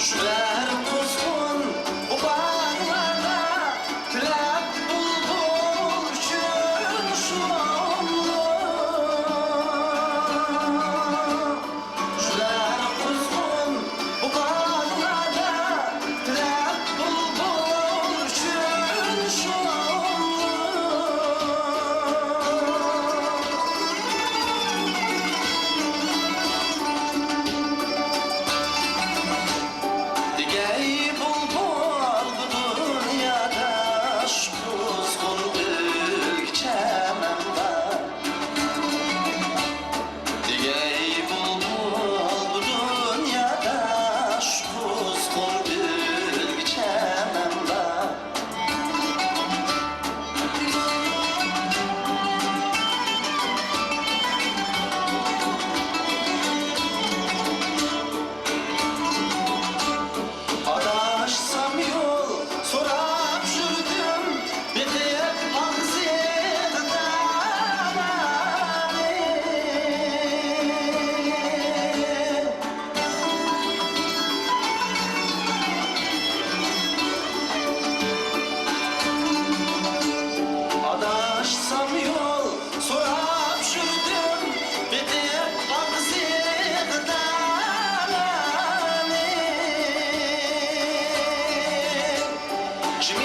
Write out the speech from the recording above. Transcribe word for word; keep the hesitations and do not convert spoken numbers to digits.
چۈشلەر قۇزغۇن بۇ باغلاردا، تىلەپ بۇلبۇل ئۈچۈن شۇ مۇڭلۇق. چۈشلەر قۇزغۇن بۇ باغلاردا، تىلەپ بۇلبۇل ئۈچۈن شۇ مۇڭلۇق. دېگەي بۇلبۇل بۇ دۇنيادا شۇ قۇزغۇن ئۆلگۈچە مەن بار. دېگەي بۇلبۇل بۇ دۇنيادا شۇ قۇزغۇن ئۆلگۈچە مەن بار. ئاداشسام يول سوراپ يۈردۈم، بېقىپ ئاغزىغا دانانى. ئاداشسام يول سوراپ يۈردۈم، بېقىپ ئاغزىغا دانانى. كىم